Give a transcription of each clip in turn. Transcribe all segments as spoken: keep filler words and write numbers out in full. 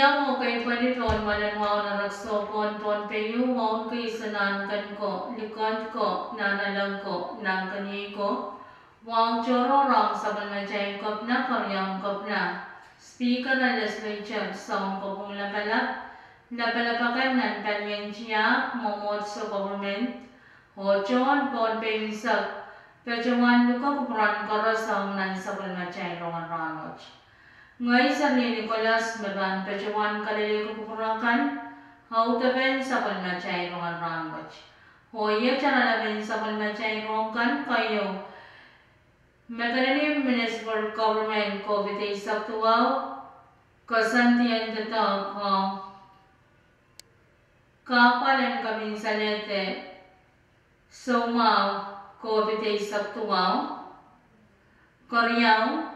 Mwo kei pweli pohn mwoalen wahu nan rehn sohp en Pohnpei, wahu kei ise nan ken ko, likend ko, nan elen ko, nan keniei ko, wahu tohrohr ong sapwellimatail Kepina, Keriaun Kepina, Speaker en Legislature, Sounkopwung Lapalap, lapalap akan nan palien tiahk, mwomwohdiso, government, oh tohn Pohnpei unsek, patohwan luke kupwuren koaros ong nan sapwellimatail rongen rahnwet. Ngehi Serlin Nicholas me pahn patohwan kalelehki kupwur akan, audepen sapwellimatail rongen rahnwet. Oh iet irelaud en sapwellimatail rohng kan keieu: Madolenihmw Municipal Government COVID eisek duwau, koasoandien doadoahk ong kahpwal en kepin salehd de soumwahu COVID eisek duwau. Keriau,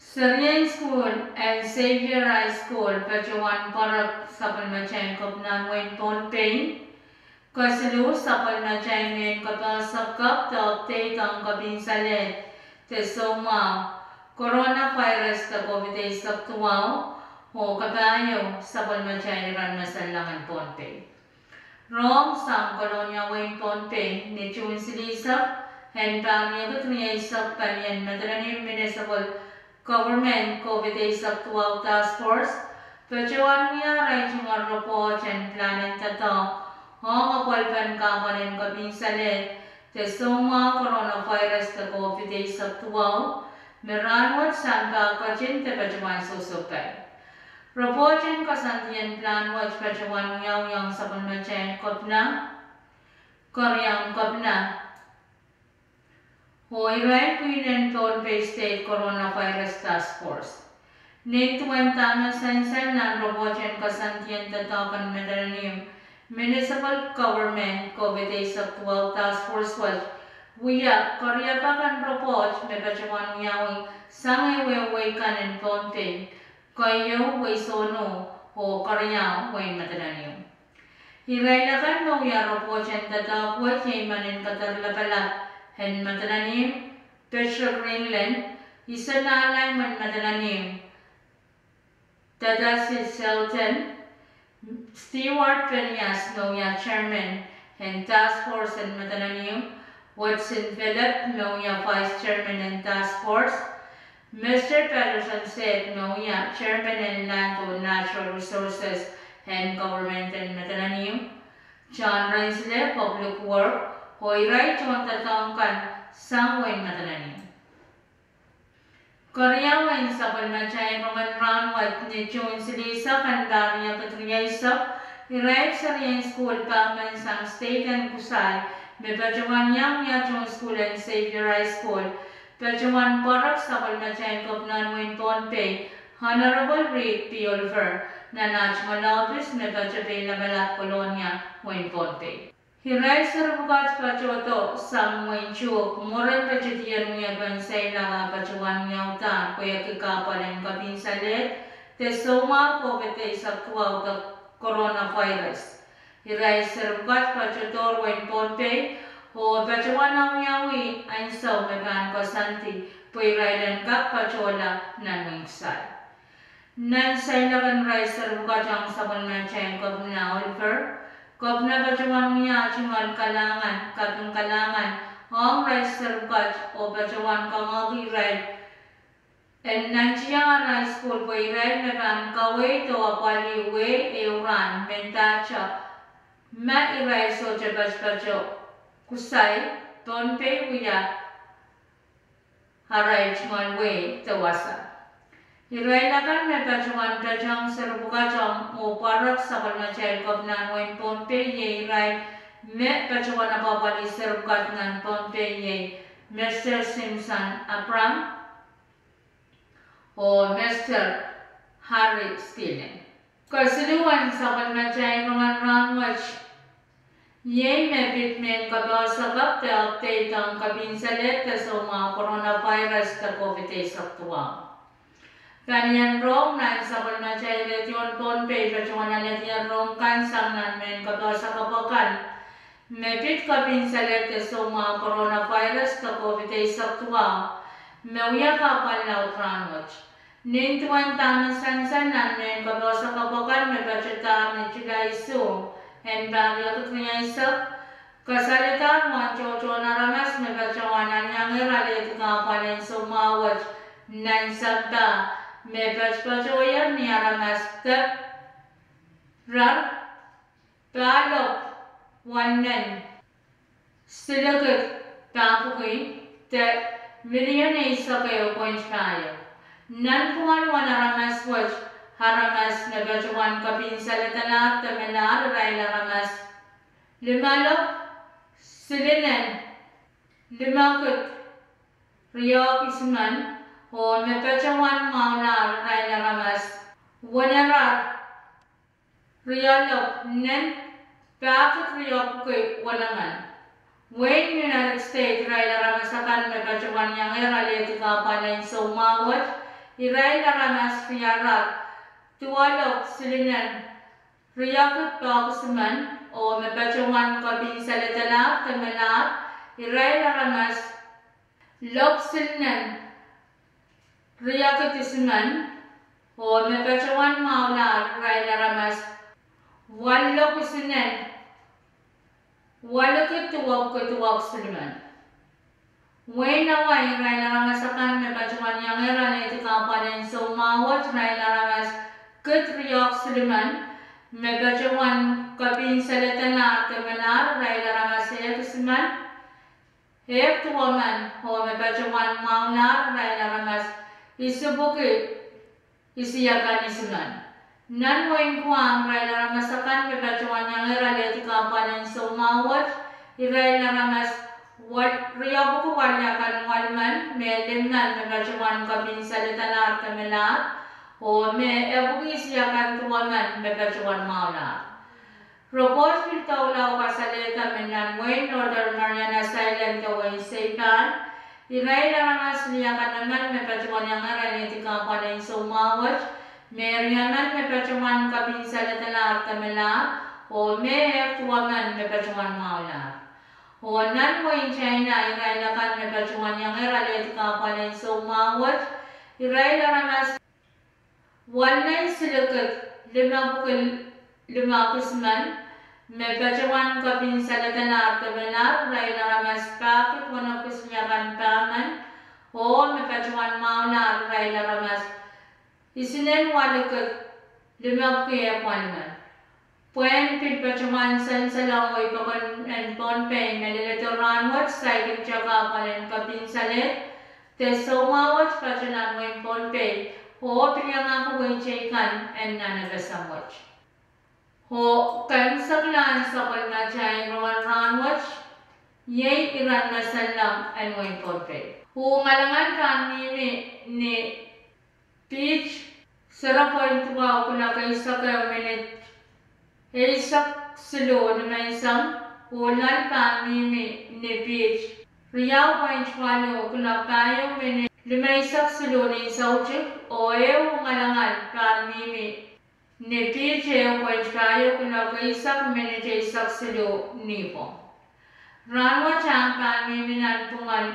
serien sukuhl en Xavier High School patohwan pwarek sapwellimatail Kepinahn wehin Pohnpei. Kesiluh, sapwellimatail mehn kapehse kapw de update ong kepin salehd de soumwahu coronavirus de COVID eisek duwau, oh kapahieu, sapwellimatail iren me solahr en Pohnpei. Rohng sang Kolonia wehin Pohnpei, ni June silihsek en pahr riekid rieisek, palien Madolenihmw Municipal Government COVID eisek duwau Task Force patohwan wia arail tungoal report en pilahn en doadoahk ong apwalipen kahpwal en kepin salehd de soumwahu coronavirus de COVID eisek duwau, me rahnwet sampah ketin de patohwan sohsohpai. Report en koasoandien pilahn wet patohwan wiawi ong sapwellimatail Kepina, Keriaun Kepina, oh irail pwihn en Pohnpei State Coronavirus Task Force. Nin duwen dahme sansal nan report en koasoandien doadoahk en Madolenihmw Municipal Government COVID eisek duwau Task Force wet, wia keriaun pak en report me patohwan wiawi sang ehuehu wehi kan en Pohnpei, keieu wehi Sohno, oh keriau wehi Madolenihmw. Irail akan me wia report en doadoahk wet iei Manin Keder Lapalap en Madolenihmw, Patrick Ringlen, Isonalaim en Madolenihmw, Tadasit Selton, Stewart Penias me wia Chairman en Task Force en Madolenihmw, Watson Philip me wia Vice Chairman en Task Force, Mr Patterson Seth me wia Chairman en Land oh Natural Resources en Government en Madolenihmw, John Rensile, Public Work, oh irail tohndoadoahk kan sang wehin Madolenihmw. Keriau en sapwellimatail rongen rahnwet, ni June silihsek en pahr riekid rieisek, irail serien sukuhl pahmensang State en Kusai me patohwan iang wia tohn sukuhl en Xavier High School patohwan pwarek sapwellimatail Kepinahn wehin Pohnpei, Honorable Reed P Oliver, nan ah tungoal ohpis me patohwan lapalap Kolonia wehin Pohnpei. Irail seri pwukat patohdo sang wehin Chuuk mwurin ritidien wiepen seiloak ah patohwan wiawidahr pwehki kahpwal en kepin salehd de soumwahu COVID eisek duwau de coronavirus. Irail seri pwukat patohdohr wehin Pohnpei oh patohwan awiawi ansou me pahn koasoandi pwe irail en kak patohla nan wehin Kusai. Nan seiloak en irail seri pwukat ong sapwellimatail Kepina Oliver, Kepina patohwan wia tungoal kalahngan, kaping kalahngan ong irail seri pwukat oh patohwan kangoangehki irail en nantihong arail sukuhl pwe irail me pahn kaweid oh apwalih wehi ehu rahn, mendahte ma irail sohte patopato Kusai, Pohnpei wia arail tungoal wehi de wasa. Irail akan me patohwan patehng seri pwukat ong oh pwarek sapwellimatail Kepinahn wehin Pohnpei iei irail me patohwan apwapwalih seri pwukat nan Pohnpei iei Mr Simpson Abram oh Mr Harry Skilling. Kesiluhwen sapwellimatail rongen rahnwet iei me pid mehn kapehse kapw de update ong kepin salehd de soumwahu coronavirus de COVID eisek duwau. Palien rohng nan sapwellimatail radio en Pohnpei patohwan alehdi rohng kan sang nan mehn kapehse kapw akan me pid kepin salehd de soumwahu coronavirus de COVID eisek duwau, me wia kahpwal laud rahnwet. Nin duwen dahme sansal nan mehn kapehse kapw akan me patohdahr ni Sulai isuh en pahr riekid rieisek, kasalehdahr mwohn tohtohn aramas me patohwan iangehr alehdi kahpwal en soumwahu wet nan sampah me patopatohier ni aramas dep rar pahlop wenen silikid pahpwiki de milion eisek ehu point pahieu. Nanpwungen uwen aramas wet, aramas me patohwan kepin saledalahr de melahr irail aramas limalop silinen limekid riehk isimen, oh me patohwan mwahulahr irail aramas wenerar rielopw nen pahkid riepwiki wenemen. Wehin United States, irail aramas akan me patohwan iangehr alehdi kahpwal en soumwahu wet, irail aramas riarar duwelopw silinen riekid pahkisimen, oh me patohwan kepin saledalahr de melahr irail aramas lopw silinen riekid isimen, oh me patohwan mwahulahr irail aramas waluh lopw isinen waluhkid duwepwiki duwepwiki silimen. Wehin Hawaii, irail aramas akan me patohwan iangehr alehdi kahpwal en soumwahu wet, irail aramas kid riehk silimen, me patohwan kepin saledalahr de melahr irail aramas ehk isimen, ehk duwemen, oh me patohwan mwahulahr irail aramas isipwiki isiakan isimen. Nan wehin Guam, irail aramas akan me patohwan iangehr alehdi kahpwal en soumwahu wet, irail aramas riepwiki weliakan welimen, me limmen me patohwan kepin saledalahr de melahr, oh me epwiki isiakan duwemen me patohwan mwahulahr. Report pil doula kasalehda me nan wehin Northern Mariana Islands de wehin Saipan, irail aramas liakan emen me patohwan iangehr alehdi kahpwal en soumwahu wet, me riemen me patohwan kepin saledalahr de melahr, oh me ehk duwemen me patohwan mwahulahr. Oh nan wehin China, irail akan me patohwan iangehr alehdi kahpwal en soumwahu wet, irail aramas welinen silikid limepwiki limepwiki isimen, me patohwan kepin saledalahr de melahr irail aramas pahkid wenepwiki siliakan pahmen, oh me patohwan mwahulahr irail aramas isinen waluhkid limepwiki ehk welimen. Pwehn pil patohwan sansalohng wehi pokon en Pohnpei me leledo rahnwet, saikinte kahpwal en kepin salehd de soumwahu wet patohwan nan wehin Pohnpei, oh pil iangahki wehi teikan en nan FSM wet. Oh kemwseklahn sapwellimatail rongen rahnwet, iei iren masanleng en wehin Pohnpei. Uh ngalangal pahn mihmi ni piht zero point duwau kuloak eisek ehu minit eisek siluh nimenseng, oh loal pahn mihmi ni piht riau point waluh kuloak pahieu minit limeisek siluh ninsoutik, oh ehu ngalangal pahn mihmi ni piht ehu point pahieu kuloak eisek minit eisek siluh nipwong. Rahnwet ahng pahn mihmi nanpwungen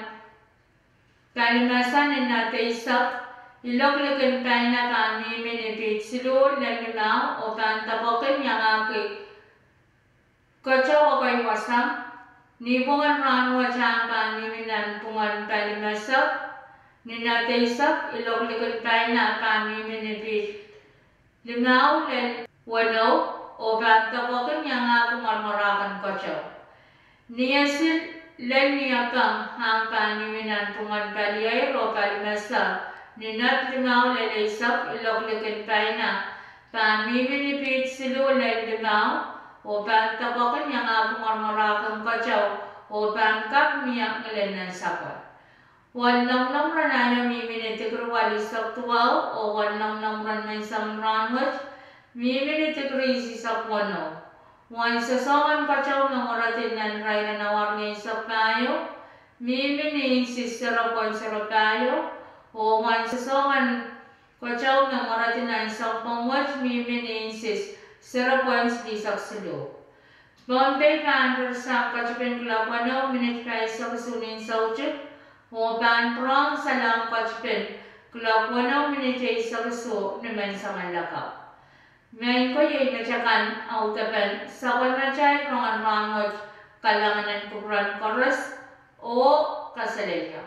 palimese ni nat eisek, ilok likin paina pahn mihmi ni piht siluh lel limau, oh pahn depwekin iangahki keteu ekei wasang. Nipwongen rahnwet ahng pahn mihmi nanpwungen palimese ni nat eisek, ilok likin paina pahn mihmi ni piht limau lel weneu, oh pahn depwekin iangahki mwermwerahken keteu. Ni esil lel niepeng ahng pahn mihmi nanpwungen palieir oh palimese ni nat limau lel eisek, ilok likin paina pahn mihmi ni piht siluh lel limau, oh pahn depwekin iangahki mwermwerahken keteu, oh pahn kak mie ngilen nansapwe. Wal lomwlomw rahn aio mihmi ni dikri walisek duwau, oh wal lomwlomw rahn menseng rahnwet mihmi ni dikri isisek weneu. Wen soahngen keteu me mweredi nan irair en awa rieisek pahieu mihmi ni inches zero point zero pahieu, oh wen soahngen keteu me mweredi nan sounpwong wet mihmi ni inches zero point lisek siluh. Pohnpei pahn ririsang ketipin kuloak weneu minit pahisek isuh ninsoutik, oh pahn pwurehng salehng ketipin Kuloak weneu minit eisek isuh ni menseng en lakapw. Maing ko, iei met akan audepen sapwellimatail rongen rahn wet. Kalahngan en kupwuren koaros oh kaselehlie.